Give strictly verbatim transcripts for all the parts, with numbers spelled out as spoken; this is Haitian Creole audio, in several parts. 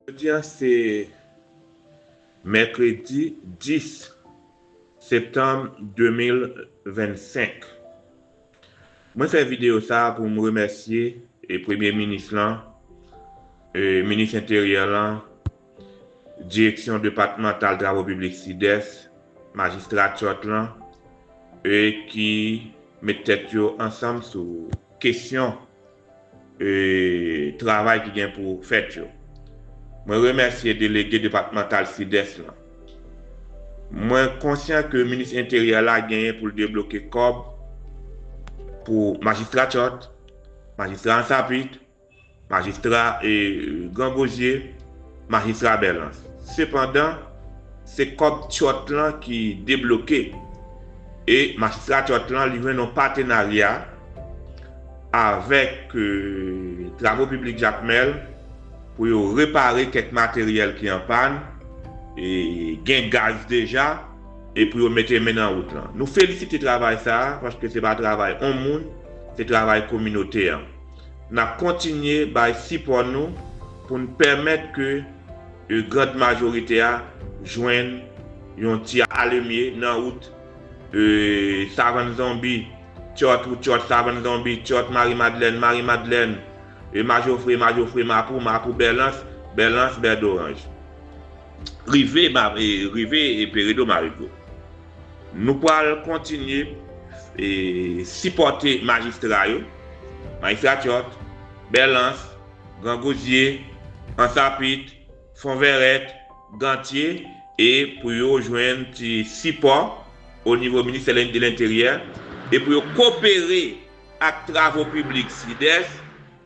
Jodi a se mèkredi dis septanm de mil vennsenk. Mwen fè videyo sa a pou m remèsye e premye minis lan, e minis enteryè lan, direksyon depatmantal travo piblik Sidès, majistra Tchòt lan, e ki met tèt yo ansanm sou kesyon e travay ki gen pou fèt yo. Mwen remèsye delege depatmantal Sidès lan. Mwen konsyan ke minis enteryè la genyen pou l debloke kòb pou majistra Tchòt, majistra Ansapit, majistra e Gran Gozye, majistra Bèlans. Sepandan, se kòb Tchòt lan ki debloke. E majistra Tchòt lan, li jwenn yon patenarya avèk e, Travo Piblik Jakmèl pou yo repare kèk materyèl ki an pàn, e gen gaz deja, e pou yo mete men nan wout lan. Nou felisite travay sa a, paske se pa travay yon moun, se travay kominote an. N ap kontinye bay sipò nou pou n pèmèt ke e, grand majorite a jwenn yon ti alemye nan wout e, Savann Zonbi, Tchòt, wout Tchòt, Savann Zonbi, Tchòt, Mari Madlèn, Mari Madlèn, e, Majofre, Majofre, Mapou, Mapou, Bèlans, Bèlans, Bèdoranj. Rive, ma, e, rive e Peredo Marigo. Nou pral kontinye e, sipòte majistra yo, majistra Tchòt, Bèlans, Gran Gozye, Ansapit, Fon Vèrèt, Gantye, e pou yo jwenn ti sipò o nivo Ministè de Lenteryè, e pou yo kopere ak Travo Piblik Sidès,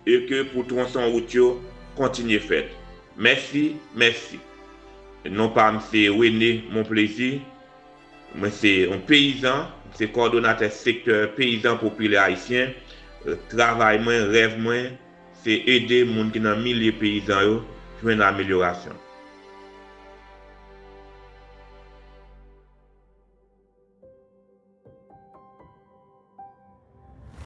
e ke pou twonson wout yo kontinye fèt. Mèsi, mèsi. Non pa m se René Monplaisir. Mwen se yon peyizan, m se kowòdonatè sektè peyizan popilè ayisyen. E, travay mwen, rèv mwen, se ede moun ki nan milye peyizan yo jwenn amelyorasyon.